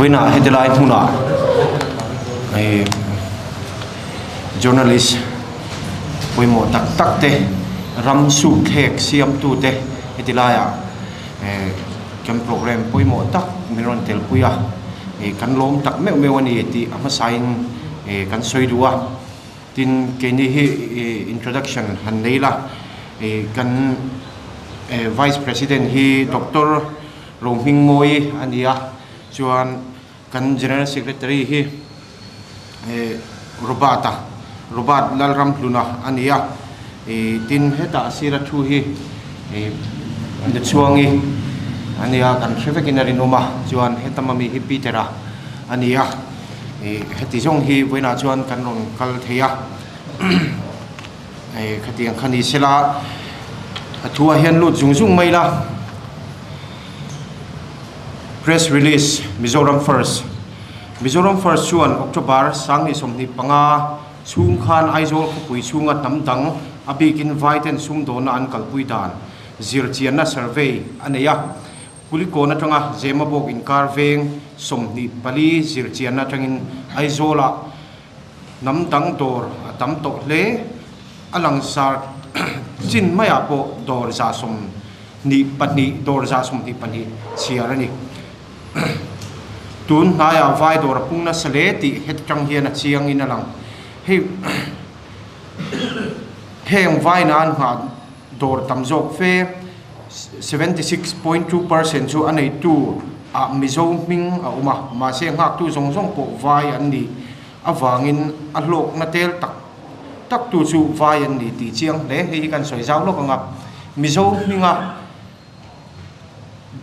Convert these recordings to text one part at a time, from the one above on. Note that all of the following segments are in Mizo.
Vawiinah heti lai hmunah ih journalist pawimawh tak tak te ram suk thlek siam tu te heti laiah eh kan programme pawimawh tak min rawn tel pui a ih kan lawm tak meuh meuh a ni tih a hmasain ih kan sawi duh a tin keini hi ih introduction han nei la ih kan eh vice president hi doctor Rohmingmawi a ni a chuan kan general secretary hi eh Robert-a Robert Lalramhluna a ni a ih tin hetah a sira thu hi ih Nuchhuangi a ni a kan hre vekin a rinawm a chuan heta mami hi Peter-a a ni a ih heti zawng hi vawiinah chuan kan rawn kal thei a eh khatiang kha ni sela a thuah hian lut zung zung mai la. Press Release, Mizoram First Mizoram First chuan October 2025 chhung khan Aizawl khawpui chhunga hnam dang a bikin Vaiten sumdawnna an kalpui dan zirchianna survey a nei a. Kulikawn atanga Zemabawk inkar veng 24 zirchianna atangin Aizawlah hnam dang dawr a tam tawh hle. A langsar chin maiah pawh dawr 22 dawr 22 chhiar a ni. Tun hnaiah vai dawr a pung nasa hle tih heti tang hian a chiangin a lang. Hei heng vai nan nghah dawr tam zawk fe 76.2% chu a neitu ah Mizo hming a awm a, mahse nghaktu zawng zawng pawh vai an nih avangin a hlawkna tel tak tak tu chu vai an ni tih chiang hle. Hei hi kan sawi zau lawk ang a, Mizo hminga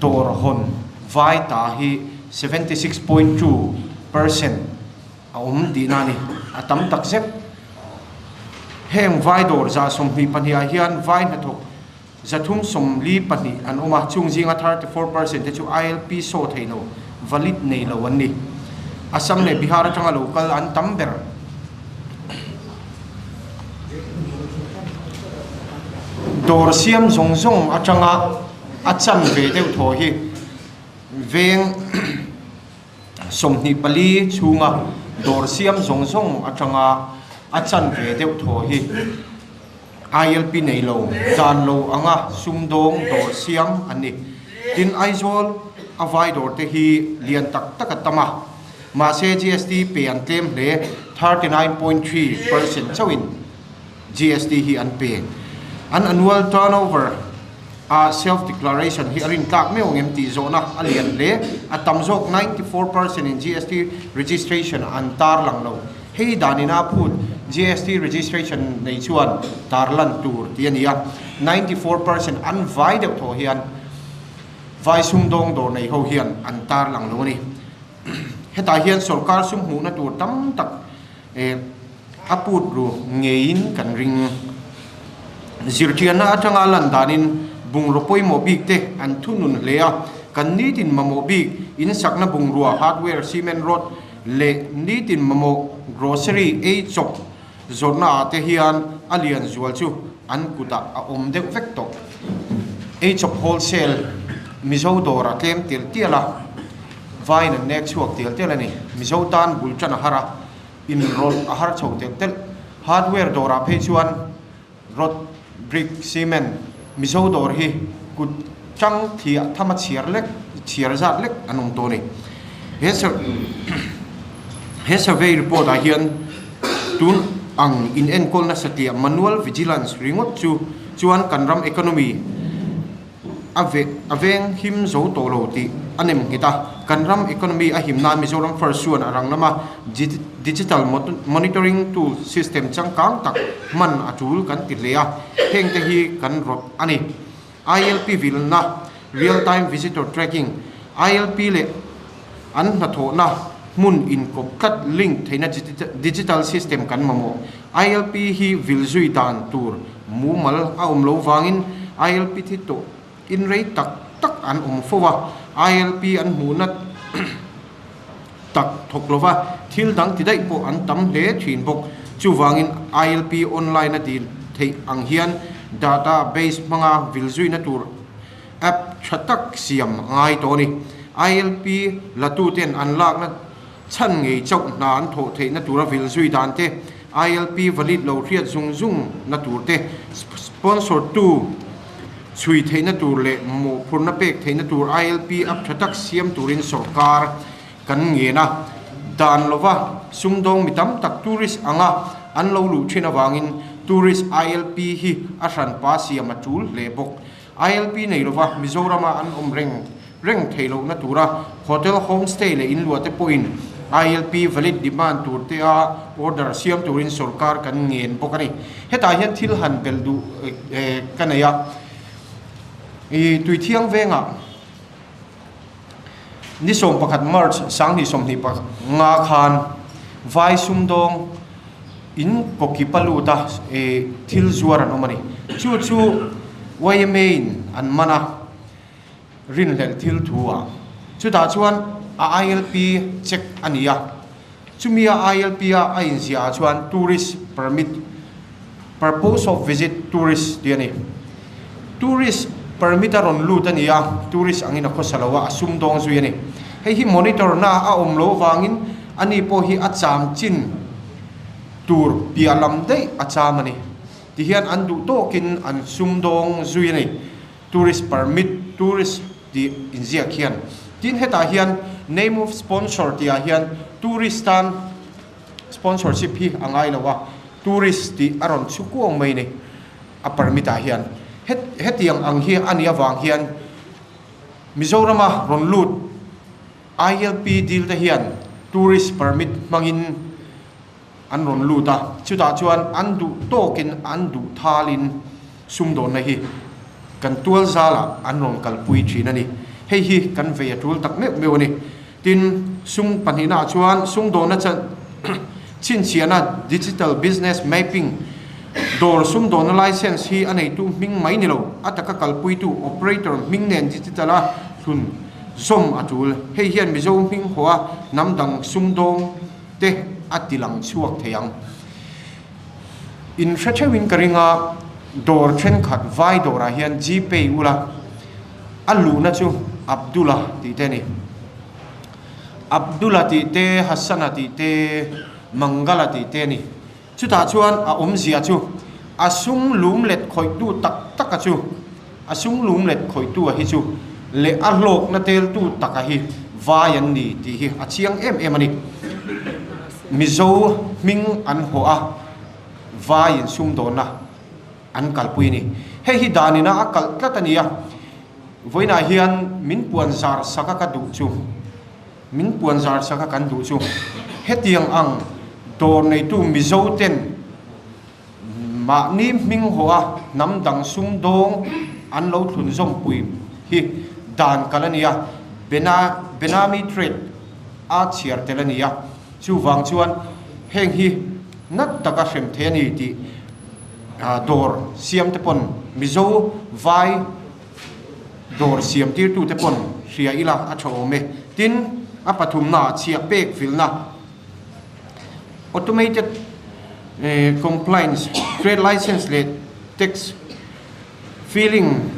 dawr hawn vai ta hi 76.2% a awm tihna a ni, a tam tak zet. Heng vai dawr 24 ah hian vai hnathawk 342 an awm a, chung zinga 34% te chu ILP saw thei lo, valid nei lo an ni. Assam leh Bihar atanga lo kal an tam ber. Dawr siam zawng zawng atanga a chan ve deuh thaw hi veng 24 chhunga dawr siam zawng zawng atanga a chan ve deuh thaw hi ILP nei lo, dan lo anga sumdawng dawr siam an ni. Tin, Aizawl a vai dawr te hi lian tak tak a tam a, mahse GST pe an tlem hle, 39.3% chauhin GST hi an pe. An annual turnover a self declaration hi a rin tlak meuh ang em tih zawhna a lian hle, a tam zawk 94% in GST registration an tarlang lo. Hei danin a phut GST registration nei chuan tarlan tur tih a ni a, 94% an vai deuh thaw hian vai sumdawng dawr nei ho hian an tarlang lo a ni. Hetah hian sorkar sum hmuhna tur tam tak a put ru ngeiin kan ring. Zirtianna atanga lan danin bungraw pawimawh bik te an thunun hle a, kan nitin mamawh bik insakna bungrua, hardware, cement rod, leh nitin mamawh grocery ei chawp zawrhna ah te hian a lian zual chu an kutah a awm deuh vek tawh. Ei chawp wholesale Mizo dawr a tlem tial tial a, vaiin an nek chhuak tial tial a ni. Mizo tan bul tan a har a, inrawlh a har chho telh telh. Hardware dawrah phei chuan rod, brick, cement Mizo dawr hi kut tang thliah tham a chhiar lek chhiar zat lek an awm tawh a ni. He he survey report ah hian tun ang in enkawl nasa tih manual vigilance ringawt chu chuan kan ram economy a ve a veng him zo tawh lo tih a nem nghet a. Kan ram economy a him nan Mizoram First chuan a rang lama digital monitoring tool system changkang tak hman a tul kan ti hle a, heng te hi kan rawt a ni. ILP vilna, Real Time Visitor Tracking, ILP leh an hnathawhna hmun inkawp tlat link theihna digital system kan mamawh. ILP hi vil zui dan tur mumal a awm lo vangin ILP thi tawh in rei tak tak an awm fo a, ILP an hmuhna tak thawk lova thil dang ti daih pawh an tam hle thin bawk. Chuvangin ILP online a dil theih ang hian data base hmanga vil zuina tur app tha tak siam a ngai tawh a ni. ILP latuten an lakna chhan ngei chauh hna an thawh theihna tura vil zui dan te, ILP valid lo hriat zung zung na tur te, sponsor tu chhui theihna tur leh mawhphurhna pek theihna tur ILP up tha tak siam turin sorkar kan ngen a. Dan lova sumdawng mi tam tak tourist anga an lo luh thin avangin tourist ILP hi a hranpa siam a tul hle bawk. ILP nei lova Mizorama an awm reng reng theih lohna tura hotel, homestay leh inluah te pawhin ILP valid demand tur te a order siam turin sorkar kan ngen bawk a ni. Hetah hian thil han belh duh ka nei a, i Tuithiang vengah ni 11 March 2025 khan vai sumdawng in kawkipa lut a thil zuar an awm a ni. Chu chu yma in an man a, rinhlelh thil thu a. Chutah chuan a ILP check a ni a, chumi a ILP a a inziah ah chuan tourist permit, purpose of visit tourist tih a ni. Tourist permit a rawn lut a ni a, tourist angin a khawsa lo a, a sumdawng zui a ni. Hei hi monitor na a awm loh avangin ani pawh hi a cham chin tur piah lam daih a cham a ni. Tihian an duh tawkin an sumdawng zui a ni. Tourist permit, tourist tih inziak hian. Tin hetah hian name of sponsor tihah hian tourist tan sponsorship hi a ngai lo a, tourist tih a rawn chhu kuang mai a ni a permit ah hian. Hetiang ang hi a nih avang hian Mizorama rawn lut ILP deal te hian tourist permit hmangin an rawn lut a, chutah chuan an duh tawkin an duh thalin sumdawnna hi kan tual zalah an rawn kalpui thin a ni. Hei hi kan vei a tul tak meuh meuh a ni. Tin, sum pahnihnaah chuan sumdawnna chhinchhiahna, digital business mapping, dawr sumdawnna license hi a neitu hming mai ni lo, a taka kalpuitu, operator, hming nen digital-a hlun zawm a tul. Hei hian Mizo hming haw a hnam dang sumdawng te a ti lang chhuak thei ang. In hre theuhin ka ring a, dawr thenkhat vai dawrah hian Gpay ula a luhna chu Abdullah tih te a ni. Abdullah tih te, Hassana tih te, Mangala tih te a ni. Chutah chuan a awmzia chu a sum lum let khawihtu tak taka chu, a sum lum let khawihtu a hi chu leh a hlawkna teltu taka hi vai an ni tih hi a chiang em em a ni. Mizo hming an hawh a, vai in sumdawnna an kalpui a ni. Hei hi danina a kalh tlat a ni a, vawiinah hian min puan zar sak a ka duh chu, min puan zar sak a kan duh chu, hetiang ang dawr neitu Mizo ten mahni hming hawh a hnam dang sumdawng an lo thlun zawmpui hi dan kalh a ni a, Bena Benami Trade a chhiar tel a ni a, chuvang chuan heng hi nat taka hrem thei a ni tih dawr siam te pawn Mizo vai dawr siam tirtu te pawn hria ila a tha awm e. Tin, a pathumna chhiah pek vilna automated compliance, trade license leh tax filing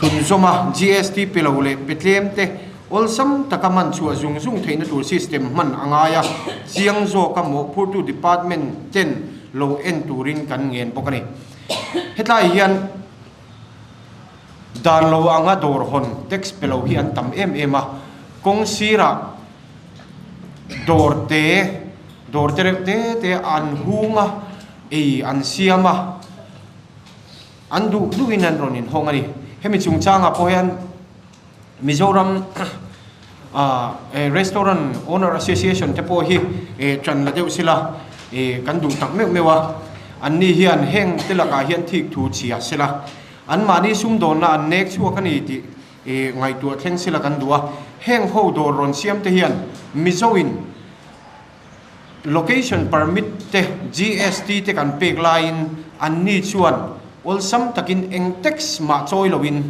hlun zawma GST pe lo leh pe tlem te awlsam taka man chhuah zung zung theihna tur system hman a ngai a, chiang zawka mawhphurtu department ten lo en turin kan ngen bawk a ni. Hetlai hian dan lo anga dawr hawn tax pe lo hi an tam em em a, kawng sirah dawr te dawr te reuh te te an hung a, ei an siam a. An duh duhin an rawn inhawng a ni. Hemi chungchangah pawh hian Mizoram Restaurant Owner Association te pawh hi ṭan la deuh sela kan duh tak meuh meuh a. Anni hian heng te lakah hian thik thu chhia sela, anmahni sumdawnna an nek chhuak a ni tih ngaihtuah thleng sela kan duh a. Heng ho dawr rawn siam te hian Mizoin Location permit te, GST te kan pek laiin anni chuan awlsam takin eng tax mah chawi loin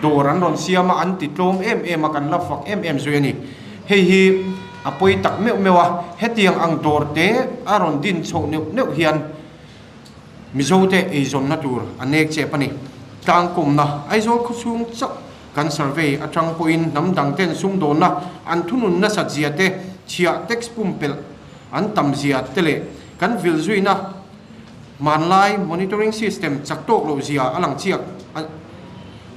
dawr an rawn siam a, an ti tlawm em em a, kan la fak em em zui a ni. Hei hi a pawi tak meuh meuh a, hetiang ang dawr te a rawn din chhoh neuh neuh hian Mizote eizawnna tur a nek chep a ni. Tlangkawmna Aizawl khawchhung chauh. Kan survey atang pawhin hnam dang ten sumdawnna an thunun nasat zia te, chhiah tax pumpelh an tam zia te leh kan vil zuina hmanlai monitoring system chak tawk loh zia a lang chiak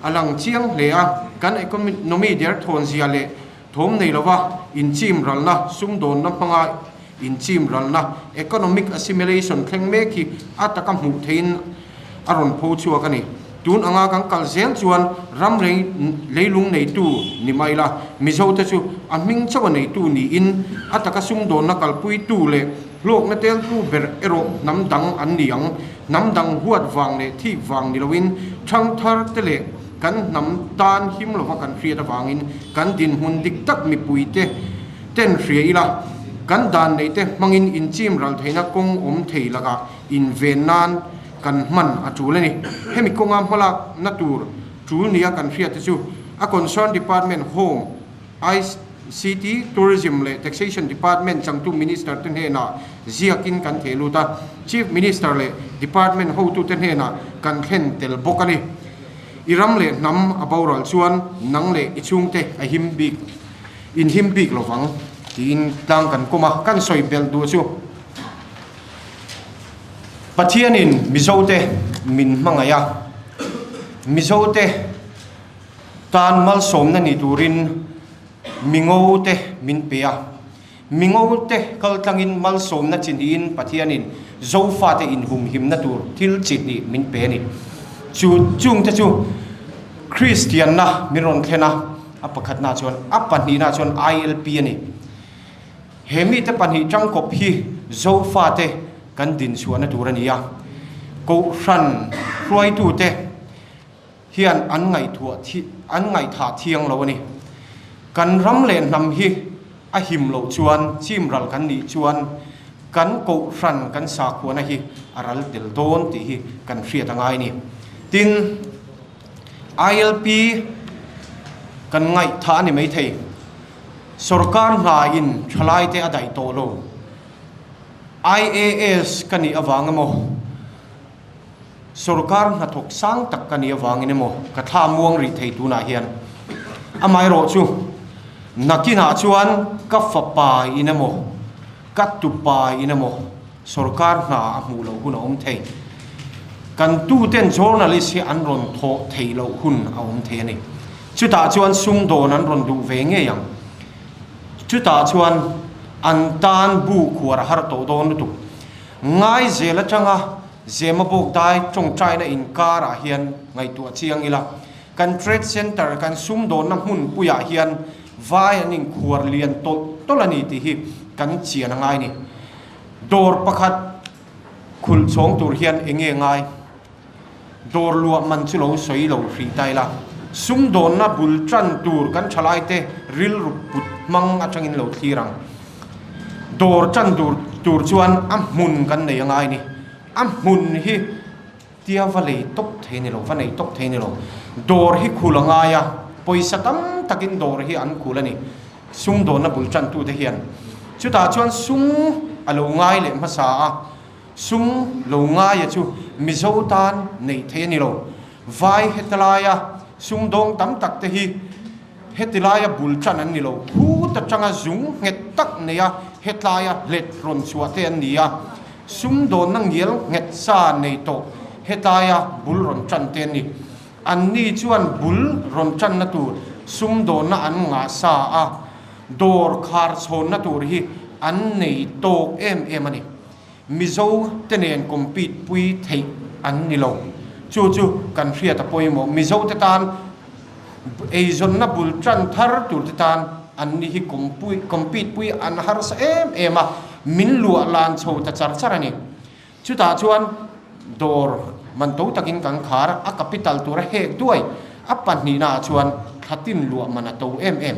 a lang chiang hle a. Kan economy derthawn zia leh thawm nei lova inchim ralna, sumdawnna hmanga inchim ralna, economic assimilation thleng mek hi a taka hmuh theihin a rawn pho chhuak a ni. Tun anga kan kal zel chuan ram leilung neitu ni mai la, Mizote chu a hming chauh a neitu niin a taka sumdawnna kalpuitu leh hlawkna teltu ber erawh hnam dang an ni ang. Hnam dang huat vang leh thik vang ni loin thangthar te leh kan hnam tan him lova kan hriat avangin kan dinhmun dik tak mipuite ten hria ila, kan dan neihte hmangin inchim ral theihna kawng awm thei lakah inven nan kan hman a tul a ni. Hemi kawnga hmalakna tur tul nia kan hriat te chu a concern department Home, ICT, Tourism leh Taxation Department changtu Minister te hnenah ziakin kan theh lut a, Chief Minister leh Department hotute hnenah kan thlen tel bawk a ni. I ram leh hnam a boral chuan nang leh i chhungte a him bik in him bik lovang tiin tlang kan kawm a, kan sawi belh duh chu Pathianin Mizote min hmangaih a, Mizote tan malsawmna ni turin mingote min pe a, mingote kaltlangin malsawmna chi hnihin Pathianin Zofate inhumhimna tur thil chi hnih min pe a ni. Chu chungte chu Kristianna min rawn thlen a, a pakhatna chuan a pahnihna chuan ILP a ni. He mite pahnih tangkawp hi Zofate kan dinchhuahna tur a ni a, Kohhran hruaitute hian an ngaihtuah an ngaihthah thiang lo a ni. Kan ram leh hnam hi a him loh chuan chimral kan nih chuan kan kohhran kan sakhuana hi a ral tel dawn tih hi kan hriat a ngai a ni. Tin, ILP kan ngaihthah a ni maithei. Sorkar hna in thalaite a daih tawh lo. IAS ka nih avang emaw, Sorkar hnathawk sang tak ka nih avangin emaw ka thla muang rih thei tunah hian. Amaherawh chu nakinah chuan ka fapa in emaw, ka tupa in emaw sorkar hna a hmuh loh hun a awm thei. Kan tuten journalist hi an rawn thawh theih loh hun a awm thei a ni. Chutah chuan sumdawn an rawn duh ve ngei ang. Chutah chuan an tan bu khuar a har tawh dawn lutuk. Ngai zel atanga Zemabawk dai tawngtaina inkarah hian ngaihtuah chiang ila, kan trade centre, kan sumdawnna hmunpuiah hian vai an inkhuar lian tawlh tawlh a ni tih hi kan chian a ngai ni. Dawr pakhat khulh chhawng tur hian eng nge ngai? Dawr luah man chu lo sawi lo hrih ta ila, sumdawnna bul tan tur kan thalaite rilru put hmang atangin lo thlir ang. Dawr tan tur tur chuan a hmun kan nei a ngai ni. A hmun hi tia va lei tawp thei ni lo, va nei tawp thei ni lo. Dawr hi khul a ngai a, pawisa tam takin dawr hi an khul a ni. Sumdawnna bul tantute hian chutah chuan sum a lo ngai leh hmasa a. Sum lo ngaia chu Mizo tan neih theih a ni lo. Vai hetilaia sumdawng tam tak te hi hetilaia bul tan an ni lo. Phut atanga zung nghet tak neia hetlaia hlet rawn chhuah te an ni a. Sumdawnna ngial nghet sa nei tawh hetlaia bul rawn tan te an ni. Anni chuan bul rawn tanna tur sumdawnna an ngah sa a, dawr khar chhawnna tur hi an nei tawk em em a ni. Mizo te nen compete pui theih an ni lo. Chu chu kan hriat a pawimawh. Mizo te tan eizawnna bul tan thar tur te tan an ni hi compete pui an harsa em em a, min luah lan chho ta char char a ni. Chutah chuan dawr man to takin kan khar a, capital tura hek duai a pahnihnaah chuan thlatin luah man a to em em.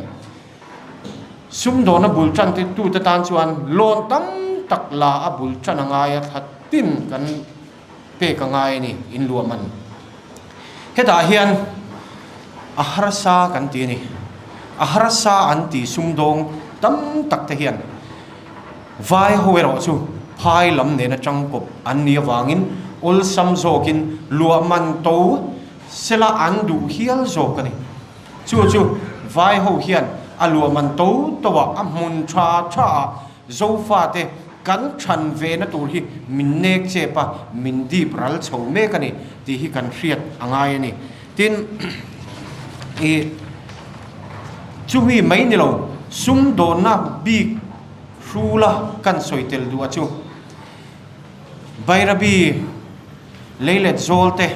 Sumdawna bul tan te tute tan chuan loan tam tak la a bul tan a ngai a, thla tin kan pek a ngai a ni, in luah man. Hetah hian a harsa kan ti a ni. A harsa an ti sumdawng tam tak te hian vai ho erawh chu phai lam nena tangkawp an nih avangin awlsam zawkin luah man to sela an duh hial zawk a ni. Chu chu vai ho hian a luah man to to ah a hmun tha tha ah Zofate kan than ve na tur hi min nek chep a, min dip ral chho mek a ni tih hi kan hriat a ngai a ni. Tin, i chumi mai ni lo, sumdawnna bik hrula kan sawi tel duh a chu. Bairabi Leilet Zawlte,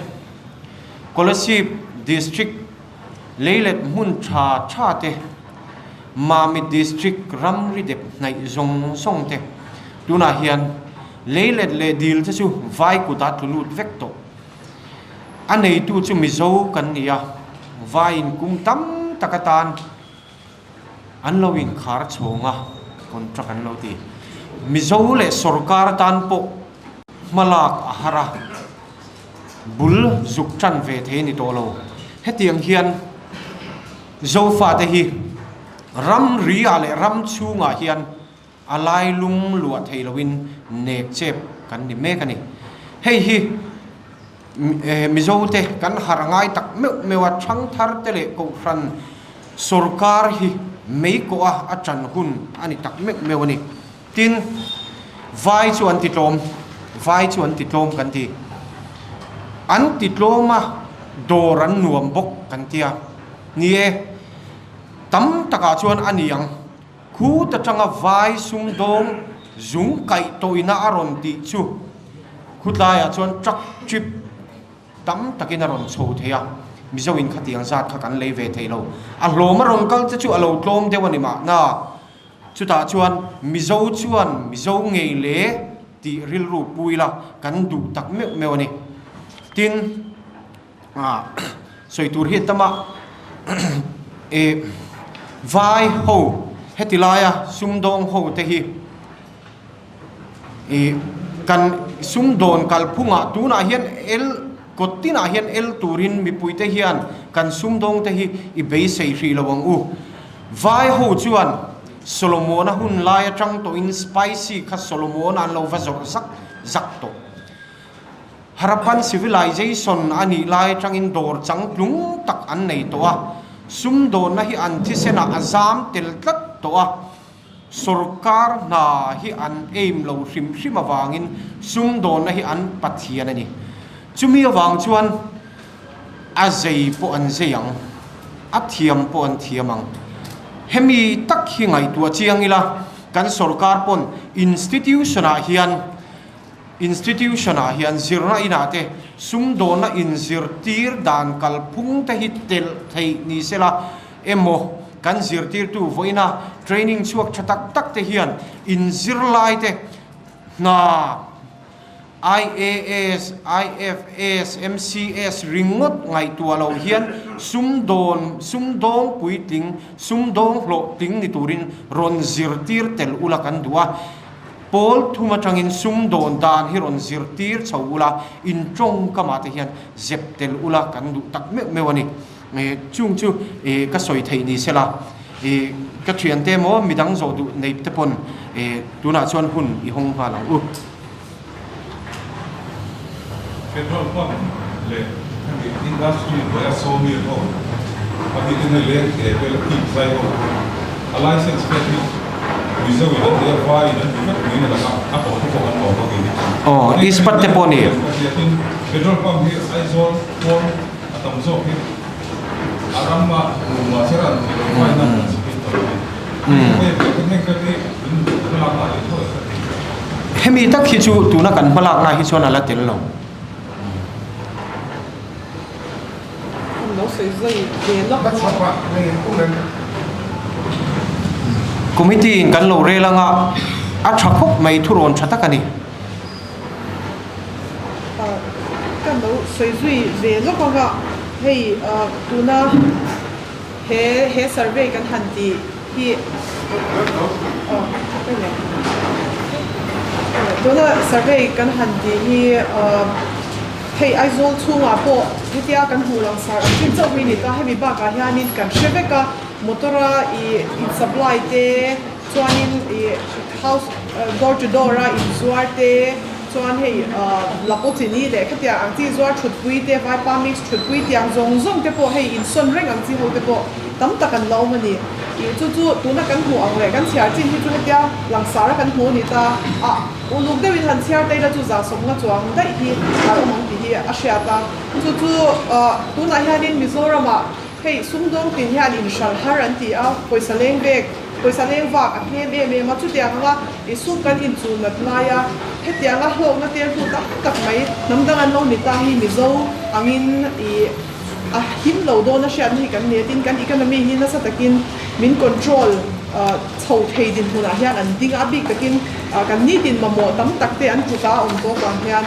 Kolasib District Leilet hmun tha tha te, Mamit District ramri dep hnaih zawng zawng te, tunah hian Leilet leh dil te chu vai kuta tlu lut vek tawh. A neitu chu Mizo kan ni a, vaiin kum tam tak atan An lo inkhar chhawng a, contract an lo ti. Mizo leh sorkar tan pawh hmalak a har a, bul zuk tan ve thei a ni tawh lo. Hetiang hian Zofate hi ramri ah leh ram chhungah hian a lailum luah thei loin nek chep kan ni mek a ni. Hei hi Mizote kan harh ngai tak meuh meuh a, thangthar te leh kohhran sorkar hi mei kawh a a tan hun a ni tak meuh meuh a ni. Tin, vai chu an ti tlawm, vai chu an ti tlawm kan ti. An ti tlawm a, dawr an nuam bawk kan ti a. Ni e, tam takah chuan a ni ang. Khut atanga vai sumdawng zung kaih tawhina a rawn tih chu khutlaiah chuan truck trip tam takin a rawn chho thei a, Mizo in khatiang zat kha kan lei ve thei lo. A hlawm a rawn kal te chu a lo tlawm deuh a ni mahna. Chutah chuan Mizo chuan Mizo ngei le tih rilru pui la kan duh tak meuh meuh a ni. Tin. Sawi tur hi tam a, vai ho heti laia sumdawng ho te hi ih kan sumdawn kalphungah tunah hian el kawt tinah hian el turin mipui te hian kan sumdawng te hi i beisei hrih lo ang u. Vai ho chuan Solomona hun lai atang tawhin spicy kha Solomona an lo va zawrh zak zak tawh. Harappan Civilization a nih lai atangin dawr changtlung tak an nei tawh a, sumdawnna hi an thisenah a zam tel tlat tawh a, sorkar hna hi an aim lo hrim hrim avangin sumdawnna hi an pathian a ni. Chumi avang chuan a zei pawh an zei ang, a thiam pawh an thiam ang. Hemi tak hi ngaihtuah chiang ila kan sorkar pawn institution-ah hian, Institution-ah hian zirna inah te sumdawnna inzirtir dan kalphung te hi telh theih ni sela emaw kan zirtirtu vawiina training chhuak tha tak tak te hian inzirlai te hna IAS, IFS, MCS ringawt ngaihtuah loh hian sumdawn sumdawng puitling, sumdawng hlawhtling ni turin rawn zirtir tel ula kan duh a. Pawl thum atangin sumdawn dan hi rawn zirtir chho ula, in tawngkamah te hian zep tel ula kan duh tak meuh meuh a ni. Chung chu ka sawi theih ni sela, ka thiante emaw midang zawh duh nei te pawn tunah chuan hun i hawng nghal ang u. Petrol pump leh hemi industry hnuaia sawmil ho pahnih te hei leng te vel a tip zai ho a license pek hi Mizo in an ti a vai in an ti vek niin a lang a a pawh te pawh an awm a kei hi Aw ispat te pawh a ni. Tin petrol pump hi Aizawl pawn a tam zawk hi a ram a hmu mahse ran thei lo vai na an chhipin tawh a ni. Hei heng te hi in hmalak na leh tho. Hemi tak hi chu tuna kan hmalakna hi chuan a la tel lo. Committee in kan lo rel anga a tha khawp mai thurawn tha tak a ni. Kan lo sawi zui ve lawk anga hei tuna he he survey kan han tih hi tuna survey kan han tih hi hei Aizawl chhungah pawh hetia kan hmuh lang sar ang chin chauh hi a ni ta hemi bakah hianin kan hre vek a motor a ih in supply te chuanin ih house door to door a inzuar te. Chuan hei Lapochini leh khatiang ang chi zuar thutpui te, vaipa mix thutpui tiang zawng zawng te pawh hei insawn reng ang chi ho te pawh tam tak an la awm a ni. Ih chu chu tuna kan hmuh ang leh kan chhiar chin hi chu hetia langsar a kan hmu a ni ta a, uluk deuhin han chhiar ta ila chu zasawmna chuang daih hi a awm ang tih hi a hriat a. Chu chu tunah hianin Mizoramah hei sumdawng tin hian inhral har an ti a, pawisa leng vek, pawisa leng vak a hnem em em a, chutiang anga i sum kan inchul nat laia hetianga hlawkna tel hnu tam tak mai hnam dang an lo ni ta hi Mizo angin i a him lo dawn a hriatna hi kan nei a, tin kan economy hi nasa takin min control chho thei dinhmunah hian an ding a, a bik takin kan nitin mamawh tam tak te an kut a awm tawh vang hian.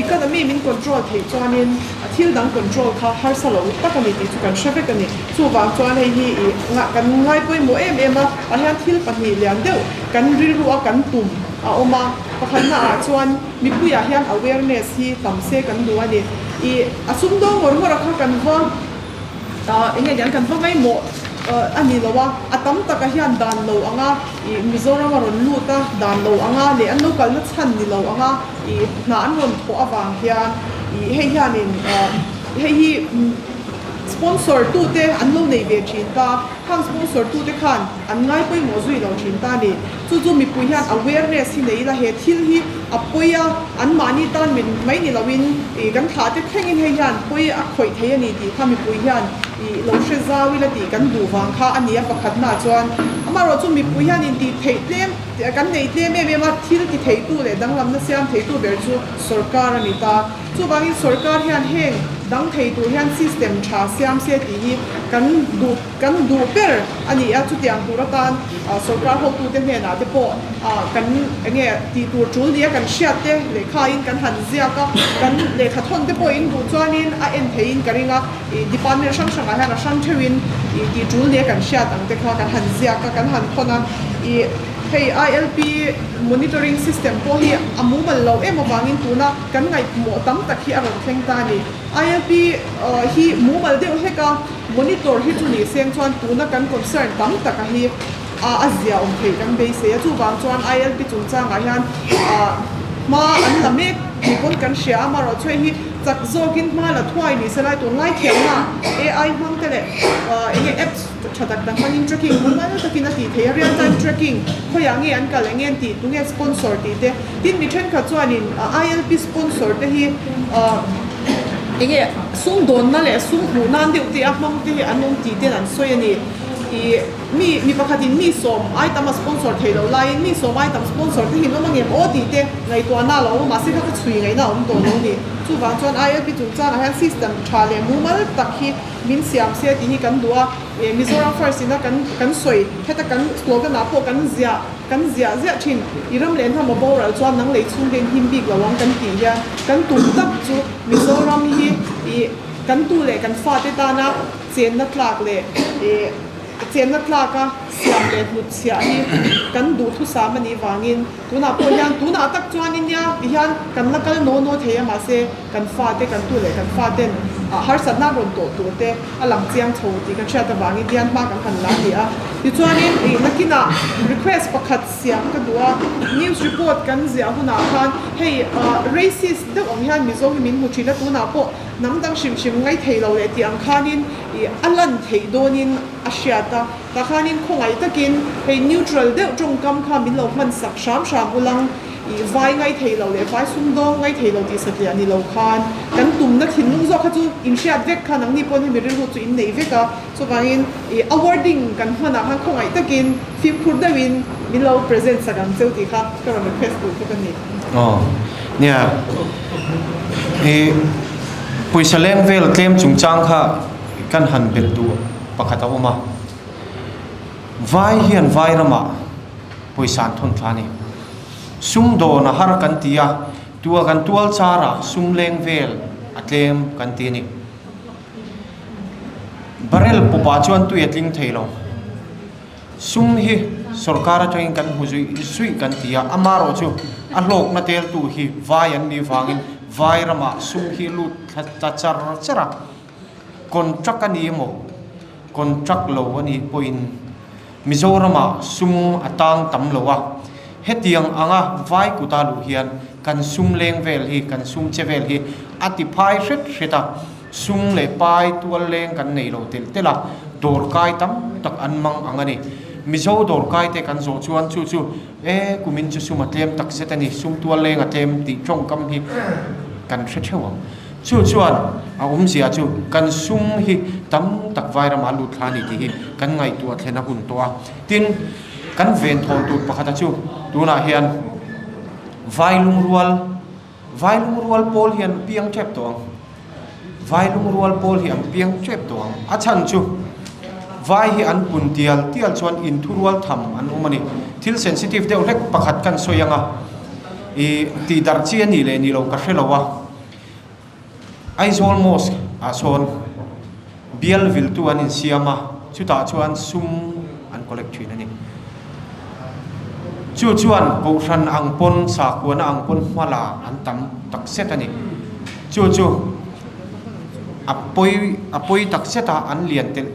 Economy min control theih chuanin a thil dang control kha harsa lo tak a ni tih chu kan hre vek a ni. Chuvang chuan hei hi ih kan ngaipawimawh em em a, tah hian thil pahnih lian deuh kan rilru a kan tum a awm a. Pakhatna ah chuan mipuiah hian awareness hi tam se kan duh a ni. Ih a sumdawng ngawr ngawr a kha kan va. Eng nge niang kan va ngaimawh a ni lo a, a tam taka hian dan lo anga ih Mizoram a rawn lut a, dan lo anga leh an lo kalna chhan ni lo anga ih hna an rawn thawh avang hian ih hei hianin hei hi sponsor tute an lo nei ve thin ta, khang sponsor tute khan an ngai pawimawh zui lo thin ta a ni. Chu chu mipui hian awareness hi nei ila he thil hi a pawi a, an mahni tan mit mai ni loin ih kan thlah te thlengin hei hian pawi a khawih thei a ni tih kha mipui hian ih lo hre zau ila tih kan duh vang kha a ni a pakhatna chuan amaherawh chu mipui hian intih theih tlem kan nei tlem em em a, thil ti theitu leh danglamna siam theitu ber chu sorkar a ni ta. Chuvangin sorkar hian heng dang thei tur hian system tha siam se tih hi kan duh. Kan duh ber a ni a, chutiang tur atan sorkar hotute hnenah te pawh kan eng nge tih tur tul nia kan hriat te lehkhain kan han ziak a, kan lehkha thawn te pawh in duh chuanin a en theiin ka ring a, ih department hrang hrangah hian a hrang theuhin ih tih tul nia kan hriat ang te kha kan han ziak a, kan han thawn a, ih hei ILP monitoring system pawh hi a mumal lo em avangin tuna kan ngaihmawh tam tak hi a rawn thleng ta a ni. ILP hi mumal deuh hlek a. Monitor hi chu ni seng chuan tuna kan concern tam tak a hi a zia awm theih kan beisei a, chuvang chuan ILP chungchangah hian hma an la mek tih pawn kan hria a, amaherawh chu hei hi chak zawkin hma la thuai ni se lai tunlai thiamna AI hmang te leh eng nge apps tha tak tak hmangin tracking mumal takin a tih theih a, real time tracking khawiah nge an kal eng nge an tih tunge sponsor tih te, tin mi thenkhat chuanin ILP sponsor te hi. Enge sum dawnna leh sum hmuh nan deuh te a hmang te hi an awm tih ten an sawi a ni. Ih mi mi pakhatin mi sawm ai tam a sponsor theih loh laiin mi sawm ai tam sponsor te hi an awm angem aw tih te ngaihtuahna a lo awm a, mahse kha ka chhui ngaihna a awm tawh lo a ni. Chuvang chuan ILP chungchangah hian system tha leh mumal tak hi min siam se tih hi kan duh a. Ih Mizoram first ina kan kan sawi heta kan slogan ah pawh kan ziah Kan ziah ziah thin, i ram leh hnam a boral chuan nang lei chhung den him bik lo ang kan tih hian kan tum tak chu Mizoram hi i kan tu leh kan fate tana chenna tlak leh i chenna tlaka siam leh hnut chhiah hi kan duhthusam a nih vangin tunah pawh hian tunah tak chuan in nia ti hian kan la kal naw naw thei a mahse kan fate kan tu leh kan faten harsatna rawn tawh tur te a lang chiang chho tih kan hriat avangin hian hma kan han la a ni a. Tichuanin ih nakinah request pakhat siam ka duh a, news report kan ziah hunah khan hei racist deuh ang hian Mizo hi min hmu thin a, tunah pawh hnam dang hrim hrim ngai thei lo leh tih ang khanin ih a lan theih dawnin a hriat a, tah khanin khawngaih takin hei neutral deuh tawngkam kha min lo hman sak hram hram ulang. I vai ngai thei lo leh vai sumdawng ngai thei lo tih satliah ni lo khan kan tumna thinlung zawk kha chu in hriat vek khan nangni pawn hemi rilru chu in nei vek a, chuvangin i awarding kan hmanah khan khawngaih takin fimkhur deuhin min lo present sak ang cheu tih kha ka rawn request duh bawk a ni. Aw nia i pawisa leng vel tlem chungchang kha kan han belh duh pakhat a awm a, vai hian vai ramah pawisa an thawn thla a ni. Sum dawn a har kan ti a, tua kan tual char a sum leng vel a tlem kan ti a ni. Barrel pawpah chuan tui a tling thei lo. Sum hi sorkar atangin kan hmu zuih zuih kan ti a, amaherawh chu a hlawkna teltu hi vai an nih vangin vai ramah sum hi lut thla char char a, contract a ni emaw contract lo a nih pawhin Mizoramah sum a tang tam lo a, hetiang anga vai kuta luh hian Kan sum leng vel hi, kan sum che vel hi a ti phai hret hret a, sum leh pai tual leng kan nei lo telh telh a, dawrkai tam tak an mang ang a ni. Mizo dawrkai te kan zawh chuan chu chu e kumin chu sum a tlem tak zet a ni, sum tual leng a tlem tih tawngkam hi kan hre theuh ang. Chu chuan a awmzia chu kan sum hi tam tak vairamah lut thla a ni tih hi kan ngaihtuah thlen a hun tawh a. Tin, kan venthawn tur pakhata chu tunah hian vai lungrual, vai lungrual pawl hi an piang tep tawh ang. Vai lungrual pawl hi an piang tep tawh ang. A chhan chu vai hi an pun tial tial chuan inthurual tham an awm a ni. Thil sensitive deuh hlek pakhat kan sawi ang a, ih tihdarh chi a nih leh nih loh ka hre lo a. Aizawl Mosque ah sawn bial viltu an insiam a, chutah chuan sum an collect thin a ni. Chu chuan Kohhran ang pawn, sakhuana ang pawn hmala an tam tak zet a ni. Chu chu a pawi a pawi tak zet a, an lian telh.